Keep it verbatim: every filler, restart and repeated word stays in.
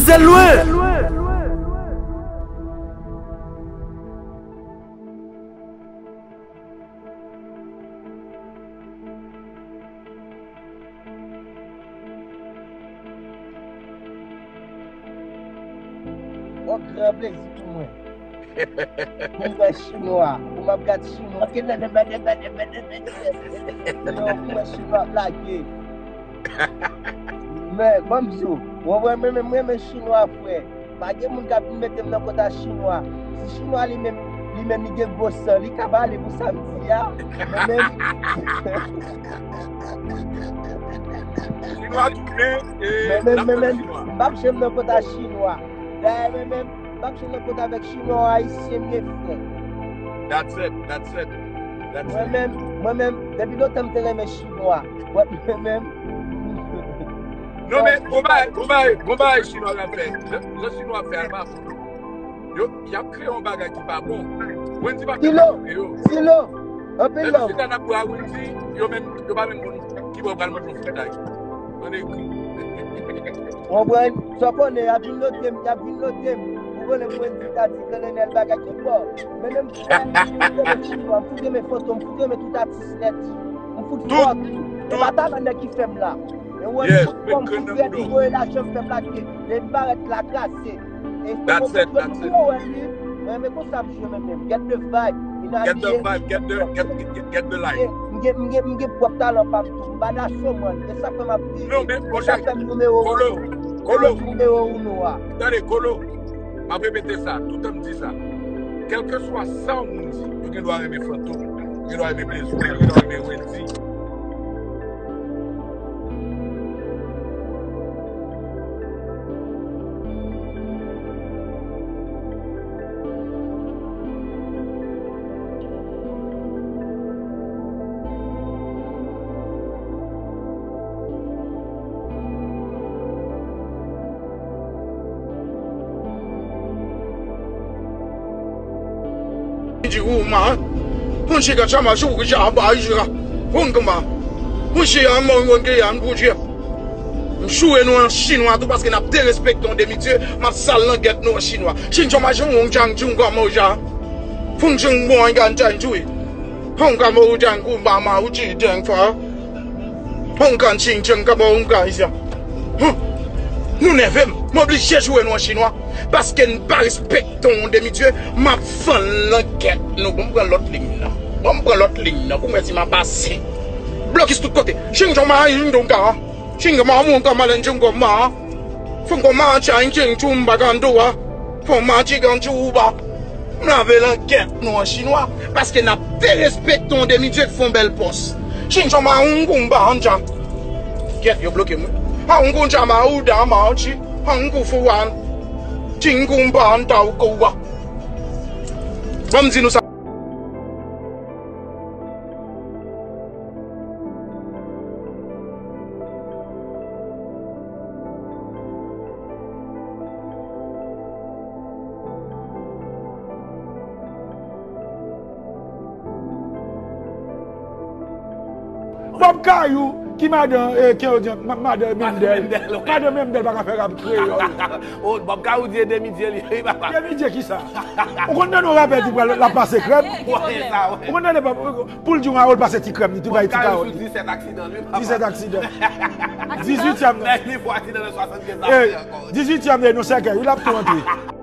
Tèl lwen. On gran plezi pou mwen. Pou m wè chinwa, pou m ap gad chinwa. Yo, pou m wè chinwa ap lage. Men, ban m di w, w wè mwen menm, mwen renmen chinwa, frè. Pa gen moun k ap vin mete m nan kota chinwa. Si chinwa li menm, li menm li gen gwo san, li ka pale pou sa m di a. Mwen menm. Chinwa tounen, e, Mwen menm, mwen menm, m p ap janm nan kota chinwa. Dayè, mwen menm, m p ap janm nan kota avèk chinwa, ayisyen m ye, frè. That's it, that's it. That's Mwen it. menm, mwen menm, depi lontan m te renmen chinwa. But mwen menm. Non, men, bon bagay, bon bagay, bon bagay chinwa yo ap fè. Jan, jan chinwa ap fè a pa bon. Yo, y ap kreye yon bagay ki pa bon. Wendy pa fè Silo, pa yo. Silo, anpil Lè love. nou chita n ap bwè a Wendy, yo menm, yo pa menm konn ki bò yo pral manje yon fritay. Ann ekri. Ou konprann? Sa w konnen, y ap vin note m, y ap vin note m. Ou konnen mwen di ta di kolonèl bagay tout bò. Men menm si m fout renmen chinwa, m fout renmen fantom, m fout renmen tout atis nèt. M fout fò tou. E pa talan nèg ki fè m la. E wè m fout fò, m fout rèd, m voye lajan, m fè plake. Depi m parèt la, kraze. E se konsa m jwe m tou, wè li. Mwen renmen konsa m jwe mwen menm. Get the vibe. Get the vibe, get the, get, get, get the light. M gen, m gen, m gen pwòp talan pa m tou. M pa daso, man. E sa k fè m ap di. Non, men, E sa k fè m nimewo Kolo, unu. Kolo, Nimewo unu a. Tande, Kolo, m ap repete sa, toutan m di sa. Kèlkeswa sa yon moun di, yo gen dwa renmen Fantom, yo gen dwa renmen Blaze, yo gen dwa renmen Wendy. Di ou ma, moun chika chama chou ki chaba ijira, moun kama, moun chika moun moun ke yan bouje. M choure nou an chinwa tou paske n ap derespekte yon demi dye, m ap sal nan gèt nou an chinwa. Chin chama chou moun chang chou kama ou ja. Fung chou moun gan chan chou. Fung kama ou chang kou mama ou chi deng fa. Hong Kong, Xinjiang, kòman Hong Kong isi a? Huh? Nou nève m. M oblije joure nou an chinwa. Paske n pa respekte yon demi dye, m ap fann nan gèt nou. Bon, m pran lòt liy nan. Bon, m pran lòt liy nan pou m wè si m a pase. Blokis tout kote. Xinjiang ma, Xinjiang ka. Xinjiang ma, mon ka malen Xinjiang ma. Fung kong ma, Xinjiang chou m ba gando a. Fung ma, chi gan chou ba. M lave langèt nou an chinwa, paske n ap derespekte yon demi dye k fè yon bèl pòs. Chin chon ma yon kou m pa an dja. Kèt, yo bloke m wi. A yon kou dja ma ou da ma an chi. A yon kou fou an. Chin kou m pa an ta ou kou wa. Ban m di nou sa. Bob Kayou ki madan, eh, ki yo di, ma- madan Mendel. Madan Mendel pa ka fè rap kreyòl. Oh, Bob Kayou di e demi dye li, wi papa. Demi dye kisa? Ou konn nan yon rapè ki pral la pase krèm? Ou konnen sa, wi. Ou konn nan pou l di yon Harold pase ti krèm li, ti bay ti Kayou Harold. Sou disèt aksidan, wi papa. Disèt aksidan. Dizuityèm nan. Nèg li fò aksidan nan swasannkèz Eh, ankò. dizuityèm nan, non sèkèy, wi, l ap tou antre.